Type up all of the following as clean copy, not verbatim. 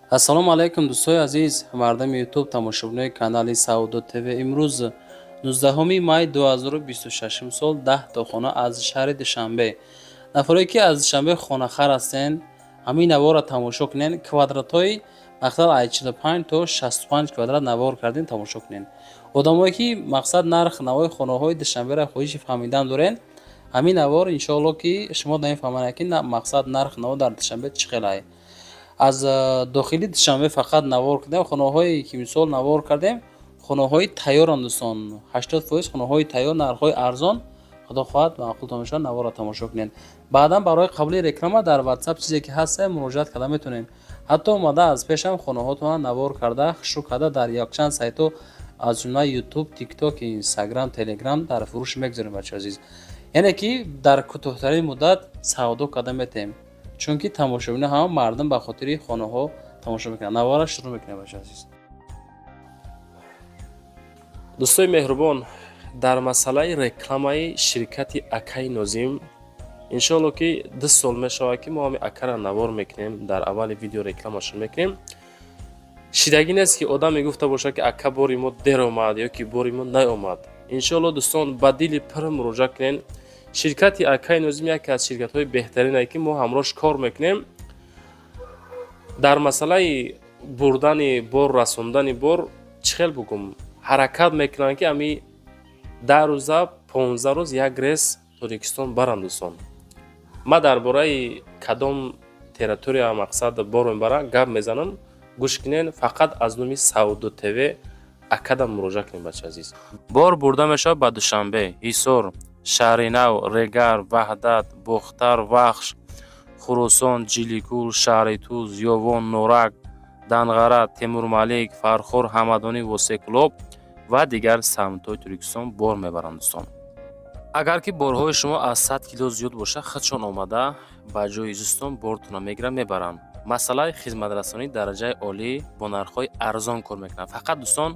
Ассалому алайкум, дӯстои азиз, мардами Ютуб, тамошобинои канали Савдо ТВ. Имрӯз 19 май 2026 сол, 10 то хона аз шаҳри Душанбе. Нафаре ки аз Душанбе хонахар ҳастен, ҳамин наворро тамошо кунен. Квадратҳои мақсад аз 45 то 65 квадрат навор кардем, тамошо кунен. Одамое ки мақсад нарх навои хонаҳои Душанберо хоҳиши фаҳмидан дорен, ҳамин навор иншоалло ки шумо намефаҳманд, ки мақсад нарх наво дар Душанбе чӣ хел. Аз дохили Душанбе фақат навор кардем. Хонаҳое ки мисол навор кардем, хонаҳои тайёранд, дӯстон, 80% хонаҳои тайёр, нархҳои арзон. Худо хоҳад, маъқултон мешавад, наворро тамошо кунед. Баъдан барои қабули реклама дар Ватсап чизе ки ҳаста, муроҷиат карда метавонед. Ҳатто омада аз пешам хонаҳотонро навор карда, хушрӯ карда, дар якчанд сайтҳо, аз ҷумла Ютуб, Тикток, Инстаграм, Телеграм дар фурӯш мегузорем, бачаҳо азиз. Яъне ки дар кӯтоҳтарин муддат савдо карда метавем, чунки тамошобино ҳама мардум ба хотири хонаҳо тамошо мекунанд. Наворро шурӯъ мекунем, бачаҳо азиз. Дӯстои меҳрубон, дар масъалаи рекламаи ширкати акаи Нозим, иншоалло ки 2 сол мешавад, ки мо ҳами акара навор мекунем, дар аввали видео рекламашон мекунем. Шидагӣ нест, ки одам мегуфта бошад, ки ака, бори мо дер омад ё ки бори мо наомад. Иншоалло, дӯстон, ба дили пур муроҷиат кунен. Ширкати акаи Нозим яке аз ширкатҳои беҳтарине, ки мо ҳамроҳш кор мекунем. Дар масъалаи бурдани бор, расондани бор, чӣ хел бугум, ҳаракат мекунанд, ки ами 10 рӯза, 15 рӯз як рейс Тоҷикистон баранд. Дӯстон, ман дар бораи кадом территория мақсад бор мебарам гап мезанам, гӯш кунен. Фақат аз номи Савдо ТВ акадам муроҷиат кунед, бача азиз. Бор бурда мешавад ба Душанбе, Ҳисор, Шаҳринав, Регар, Ваҳдат, Бохтар, Вахш, Хуросон, Ҷиликул, шаҳри Туз, Ёвон, Норак, Данғара, Темурмалик, Фархор, Ҳамадонӣ, Восеъ, Кӯлоб ва дигар самтҳои Тоҷикистон бор мебаранд. Дӯстон, агар ки борҳои шумо аз 100 кило зиёд бошад, худшон омада ба ҷои зистон бортонро мегиранд, мебаранд. Масъалаи хизматрасонии дараҷаи олӣ, бо нархҳои арзон кор мекунанд. Фақат, дӯстон,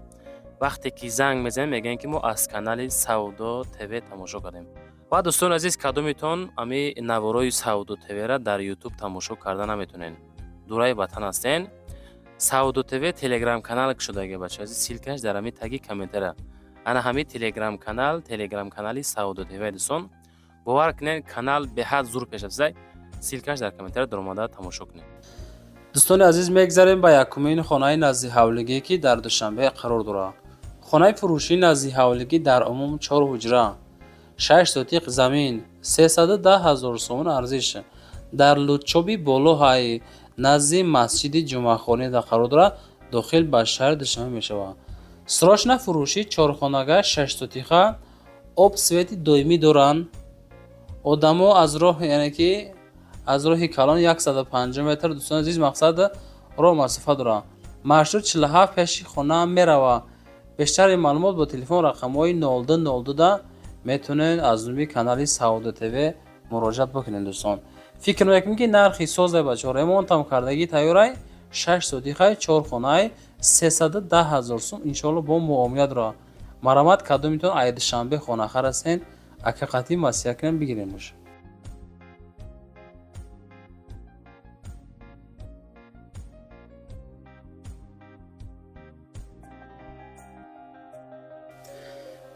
вақте ки занг мезанем, мегӯем, ки мо аз канали Савдо ТВ тамошо кардем. Ва дӯстони азиз, кадомитон ами наворои Савдо ТВра дар Ютуб тамошо карда наметонед, дураи ватан ҳастен, Савдо ТВ Телеграм канал кушодаги, бача азиз, ссылка ш дар ҳами таги комментария. Ана ҳами Телеграм канал, Телеграм канали Савдо ТВ. Дӯстон, бовар кунед, канал беҳад зур пешрафтаи. Ссылка ш дар комментария, даромада тамошо кунед. Дӯстони азиз, мегзарем ба якумин хонаи назди ҳавлигӣ, ки дар Душанбе қарор дорад. Хонаи фурӯшии назди ҳавлигӣ дар умум чор ҳуҷра, 6 сотиқ замин, 310 000 сомон арзиш, дар Лутчоби Боло, ҳай назди масҷиди Ҷумъахонӣ қарор дорад, дохил ба шаҳри Душанбе мешавад. Срочно фурӯшӣ, чорхонага, шашсотиқа, об, свет и доимӣ доранд. Одамо аз роҳ, яъне ки аз роҳи калон 150 метр, дӯстони азиз, мақсад роҳ масофа дорад. Маршрут 47 пеши хона меравад. Бештари маълумот бо телефон рақамҳои 0202 да метавонед аз номи канали Савдо ТВ муроҷиат бикунед. Дӯстон, фикр мекунем, ки нархи созай, бачаҳо, ремонтам кардагӣ тайёрай, 6 сотихай, чор хонаай, 310 000 сум, иншоалло бо муомила дорад. Марамат, кадомитон ай Душанбе хонахар ҳастен, ака қатъи маслиҳат кунем, бигирем боша.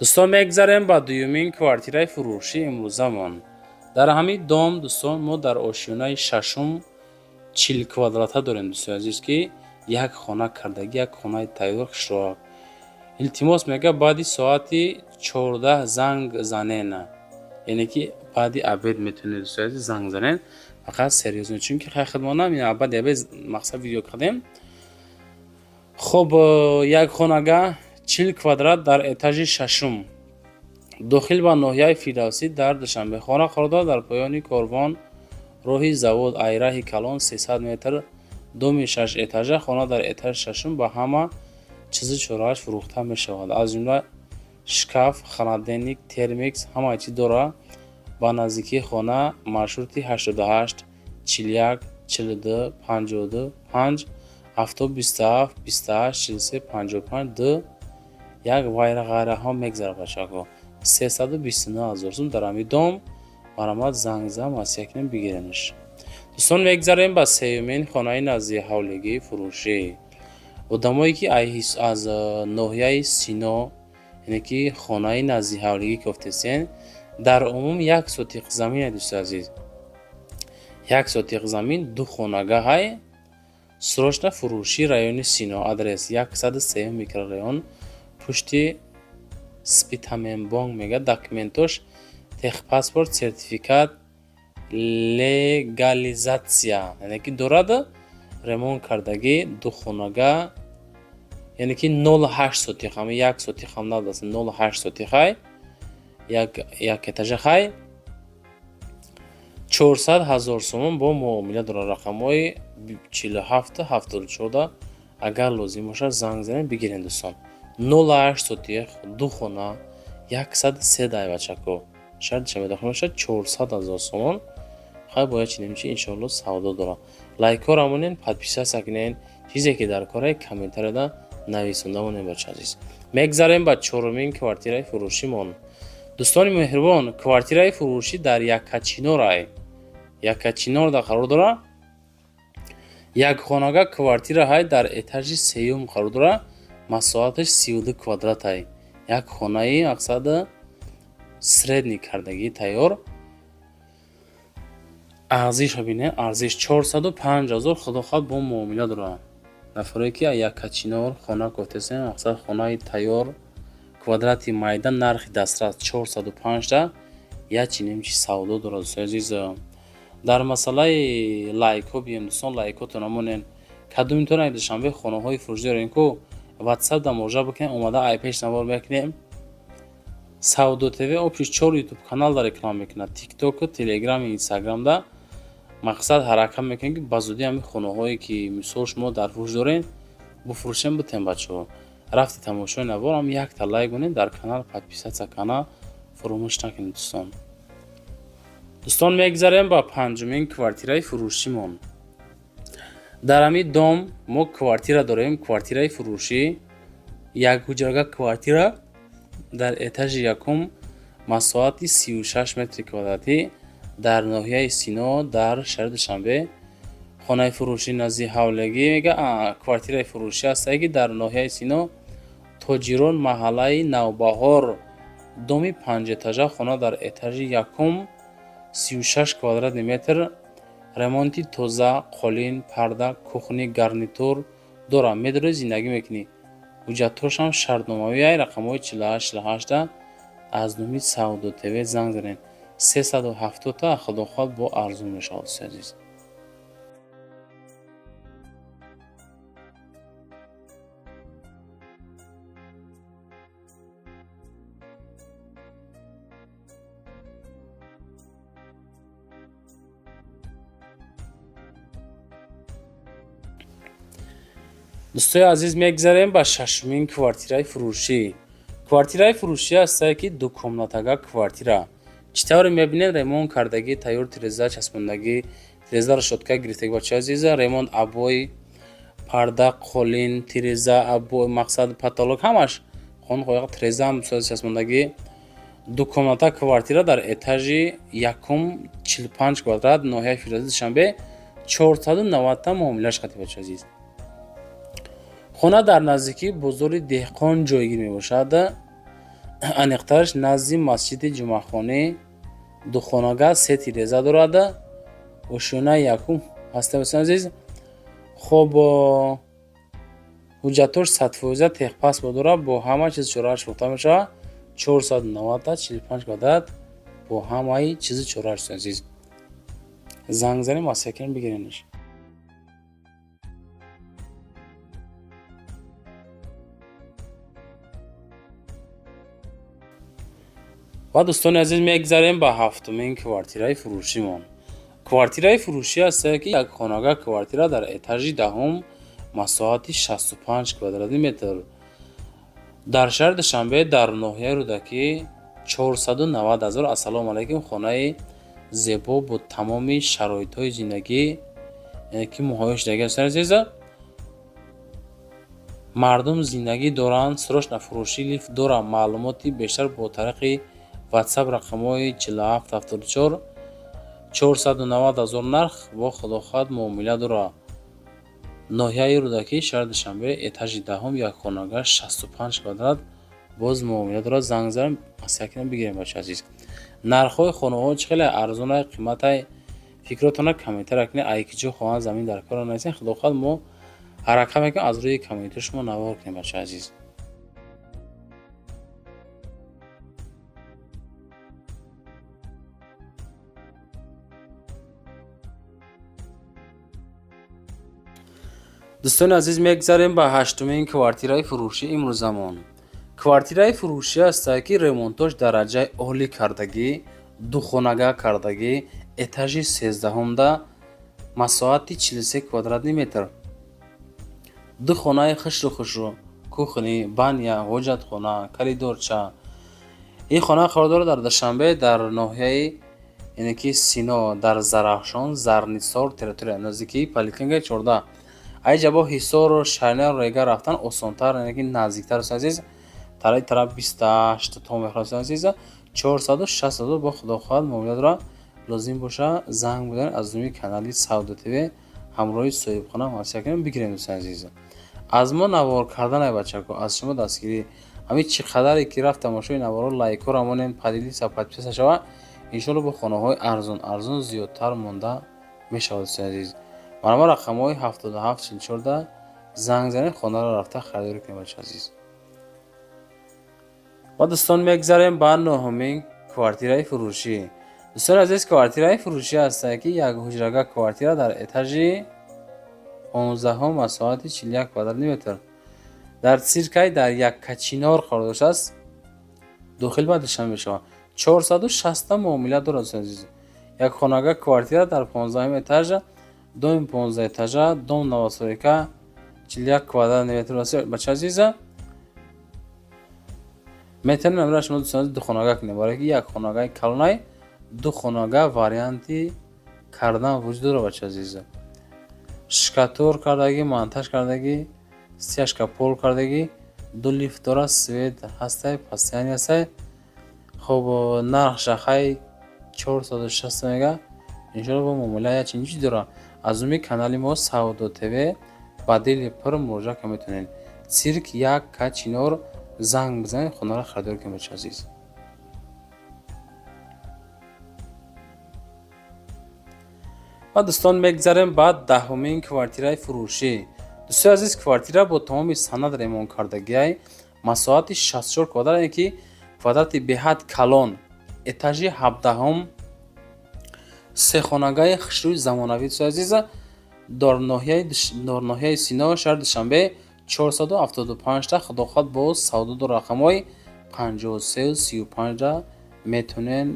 Дӯстон, мегзарем ба дуюмин квартираи фурӯшии имрӯзамон. Дар ҳамин дом, дӯстон, мо дар ошёнаи шашум 40 квадрата дорем, дӯстони азиз, ки як хона кардагӣ, як хонаи тайёр, хушроҳ. Илтимос, мега, баъди соати 14 занг занен, яъне ки баъди обед метавонед, дӯстони азиз, занг занен. Фақат серьёзно, чунки хай хидмонам баъди обед мақсад видео кардем. Хуб, як хонага, 40 квадрат, дар этажи шашум, дохил ба ноҳияи Фирдавсӣ дар Душанбе хона қарор дорад, дар поёни корвон, роҳи завод, айраҳи калон 300 метр, доми шаш этажа. Хона дар этажи шашум ба ҳама чизу чорааш фурӯхта мешавад, аз ҷумла шкаф, холодильник, термикс, ҳама чиз дорад. Ба наздикии хона маршрути 88, 41, 42, 52, 5, автобус 27, 28, 43, 55, 2, як вайра ғайраҳо мегзарад. Бачаҳо, 329 000 сум дар ҳамин дом. Марамат, занг зан, маслиҳат кунем, бигиренаш. Дӯстон, мегзарем ба сеюмин хонаи назди ҳавлигии фурӯшӣ. Одамое ки аз ноҳияи Сино, яъне ки хонаи назди ҳавлигӣ кофтесен, дар умум 1 сотих замин, дӯсти азиз, 1 сотих замин, ду хонагаҳай, срочно фурӯшӣ. Райони Сино, адрес 103 микрорайон, пушти Спитаменбонк мега. Документош техпаспорт, сертификат легализация, яъне ки дорад, ремонт кардагӣ, ду хонага, яъне ки 0,8 сотих, ҳами 1 сотих ҳам надост, 0,8 сотихай, як этажахай, 400 000 сомон бо муомила дорад. Рақамҳои 47 74-да агар лозим бошад, занг занед, бигиред. Дӯстон, 0,8 сотих, ду хона, 103 дай бачако, шаҳри Душанбе дохил мешавад, 400 000 сомон. Хай, бояд чинем чи, иншоалло, савдо дорад. Лайкҳоро монен, подписаться кунен, чизе ки дар кораи комментарияда нависонда монем. Бача азиз, мегзарем ба чорумин квартираи фурӯшимон. Дӯстони меҳрубон, квартираи фурӯшӣ дар Яккачинорай, Яккачинорда қарор дорад. Як хонага квартира ҳай, дар этажи сеюм қарор дорад, масоҳаташ 32 квадратай, як хонаи мақсад средний кардагӣ, тайёр. Арзишро бинед, арзиш 405 000, худо хоҳад, бо муомила дорад. Нафаре ки Яккачинор хона кофтесем, мақсад хонаи тайёр, квадрати майда, нархи дастрас 405-та, як чинем чи савдо дорад. Дӯстони азиз, дар масъалаи лайкҳо бием. Дӯстон, лайкҳотона монен. Кадомитон ай Душанбе хонаҳои фурӯшӣ дорем ку, ватсап да муроҷиат бикунем, омада ай пеш навор мекунем. Савдо ТВ общий чор ютуб канал да реклама мекунад: Тиктоку, Телеграм, Инстаграмда. Мақсад ҳаракат мекунем, ки ба зудӣ ҳамин хонаҳое ки мисол шумо дар фурӯш дорем, буфурӯшем, бутем. Бачаҳо, рафти тамошои наворам якта лайк монед, дар канал подписаться кана фуромӯш накунед. Дӯстон, мегзарем ба панҷумин квартираи фурӯшимон. Дар ҳамин дом мо квартира дорем, квартираи фурӯшӣ, як ҳуҷрага квартира дар этажи якум, масоҳати 36 метри квадратӣ, дар ноҳияи Сино, дар шаҳри Душанбе. Хонаи фурӯшӣ назди ҳавлигӣ мега, квартираи фурӯшӣ ҳастае, ки дар ноҳияи Сино, Тоҷирон, маҳаллаи Навбаҳор, доми панҷэтажа, хона дар этажи якум, 36 квадратный метр, ремонти тоза, қолин, парда, кухни гарнитур дорад. Медорӣ, зиндагӣ мекунӣ. Ҳуҷҷатҳошам шартномавӣ. Рақамҳои 48 48-да аз номи Савдо ТВ занг занед. 370-та, худо хоҳад, бо арзон мешавад, дӯсти азиз. Дӯстои азиз, мегзарем ба шашумин квартираи фурӯшӣ. Квартираи фурӯшӣ ҳастае, ки дукомнатага квартира. Чӣ тавре мебинед, ремонт кардагӣ, тайёр, тиреза часпондагӣ, тиреза решётка гирифтагӣ. Бачаи азиза, ремонт, обои, парда, қолин, тиреза, обои, мақсад потолок, ҳамаш хон қояқ, тирезаам часпондагӣ. Дукомната квартира дар этажи якум, 45 квадрат, ноҳияи Фирдавси, Душанбе, 490-та муомилаш қати. Бачаи азиз, хона дар наздикии бозори Деҳқон ҷойгир мебошад, аниқтараш назди масҷиди Ҷумъахонӣ. Духонага, се тиреза дорад, ошёнаи якум ҳаста. Азиз, хоб, ҳуҷҷатҳош 100%, техпаспорт дорад, бо ҳама чиз чорааш фурӯхта мешавад. 490-та, 45 квадрат, бо ҳамаи чизи чорааш. Азиз, занг занем, маслиҳат бигиренаш. Ва дӯстони азиз, мегзарем ба ҳафтумин квартираи фурӯшимон. Квартираи фурӯшӣ ҳастае, ки як хонага квартира дар этажи 10-ум, масоҳати 65 квадратный метр, дар шаҳри Душанбе, дар ноҳияи Рӯдакӣ, 490 0. Ассалому алайкум! Хонаи зебо бо тамоми шароитҳои зиндагӣ, яъне ки муҳайё шудагӣ аст. Азиза, мардум зиндагӣ доранд. Срочно фурӯшӣ, лифт дорад. Маълумоти бештар бо тариқи WhatsApp, рақамҳои 47 74. 490 000 нарх, бо худо хоҳад муомила дорад. Ноҳияи Рӯдакӣ, шаҳри Душанбе, этажи даҳум, якхонага, 65 квадрат, боз муомила дорад. Занг занем, маслиҳат бигирем, бачаи азиз. Нархҳои хонаҳо чӣ хеле арзонай, қиматай, фикротона комментария кунед. Ай ки ҷо хоҳанд замин дар кор нависен, худо хоҳад мо ҳаракат мекунем аз рӯи комментари шумо навор кунем, бачаи азиз. Дӯстони азиз, мегзарем ба ҳаштумин квартираи фурӯшӣ имрӯзамон. Квартираи фурӯшӣ ҳастае ки ремонтош дараҷаи олӣ кардагӣ, духонага кардагӣ, этажи сездаҳумда, масоҳати 43 квадратный метр. Ду хонаи хушрӯ хушрӯ, кухни, баня, ҳоҷатхона, коридорча. Ин хона қарор дорад дар Душанбе, дар ноҳияи яъне ки Сино, дар Зарафшон, Зарнисор территория, наздикии поликлиникаи 14. Айҷа бо Ҳисору Шайнаро Регар рафтан осонтар, яъне ки наздиктар аст, азиз. Тараи тараф 28 то мехӯрад, азиз. 460 000 бо худо хоҳад муомила дорад. Лозим боша занг бизанед, аз рӯи канали Савдо ТВ ҳамроҳи соҳибхона маслиҳат кунем, бигирем, дӯстони азиз. Аз мо навор кардан, ай бачако, аз шумо дастгирӣ. Ҳамин чӣ қадаре ки рафт тамошои наворо, лайкҳоро монем, поделиться, подписка шава, иншоалло бо хонаҳои арзон арзон зиёдтар монда мешавад, дӯстони азиз. Марҳамат, рақамҳои 77 44 занг занед, хонаро рафта харидорӣ кунед, бачаи азиз. Ва дӯстон, мегзарем ба нӯҳумин квартираи фурӯшӣ. Дӯстони азиз, квартираи фурӯшӣ ҳастае ки як ҳуҷрага квартира дар этажи 15-ум, масоҳати 41 квадратный метр. Дар циркай дар Яккачинор қарор доштааст. Дохил ба Душанбе мешавад. 460 муомила дорад, дӯстони азиз. Як хонага квартира дар 15-ум этажа, доми 15 этажа, дом новостройка, 41 квадратный метр, бачаи азиза. Метавонем амира шумо, дӯстони азиз, духонага кунем, барои ки як хонагаи калонай, ду хонага варианти кардан вуҷуд дорад, бачаи азиз. Штукатур кардагӣ, монтаж кардагӣ, стяжка пол кардагӣ, ду лифт дорад, свет ҳастай, постоянный ҳастай. Хоб, нарх шахай 460 мега, иншоалло бо муомила як чунин чиз дорад. Аз рӯи канали мо Савдо ТВ ба дили пур муроҷиат карда метавонед. Цирк як Качинор занг бизанед, хонаро харидорӣ кунед, бачаи азиз. Ва дӯстон, мегзарем ба даҳумин квартираи фурӯшӣ. Дӯстони азиз, квартира бо тамоми санад ремонт кардагиай, масоҳати 64 квадрат, яъне ки квадрати беҳад калон, этажи 17-ум, сехонагаи хушрӯи замонавӣ, дӯстони азиз, дар ноҳияи Сино, шаҳри Душанбе, 475 та, худо хоҳад боз савдо дорад. Рақамҳои 53 35 метавонед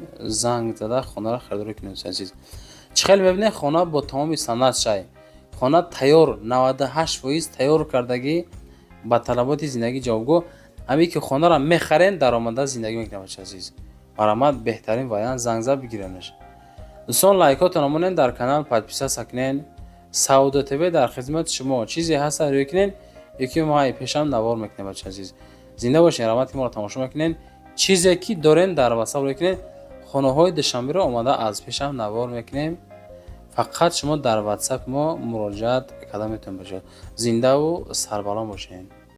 занг зада хонаро харидорӣ кунед, дӯстони азиз. Чӣ хеле мебинед, хона бо тамоми санад шай. Хона тайёр, 98% тайёр кардагӣ, ба талаботи зиндагӣ ҷавобгӯ. Ҳамин ки хонаро мехарен, даромада зиндагӣ мекунед, бачаи азиз. Марҳамат, беҳтарин вариант, занг зад бигиренаш. Дӯстон, лайкотонро монед, дар канал подписаться кунед. Савдо ТВ дар хизмати шумо. Чизе ҳаста рӯй кунед, яке мо ай пешам навор мекунем, бачаи азиз. Зинда бошед, раҳмат ки моро тамошо мекунед. Чизе ки дорем дар WhatsApp рӯй кунед. Хонаҳои Душанберо омада аз пешам навор мекунем. Фақат шумо дар WhatsApp мо муроҷиат карда метавонед, бачаҳо. Зиндаву сарбаланд бошед.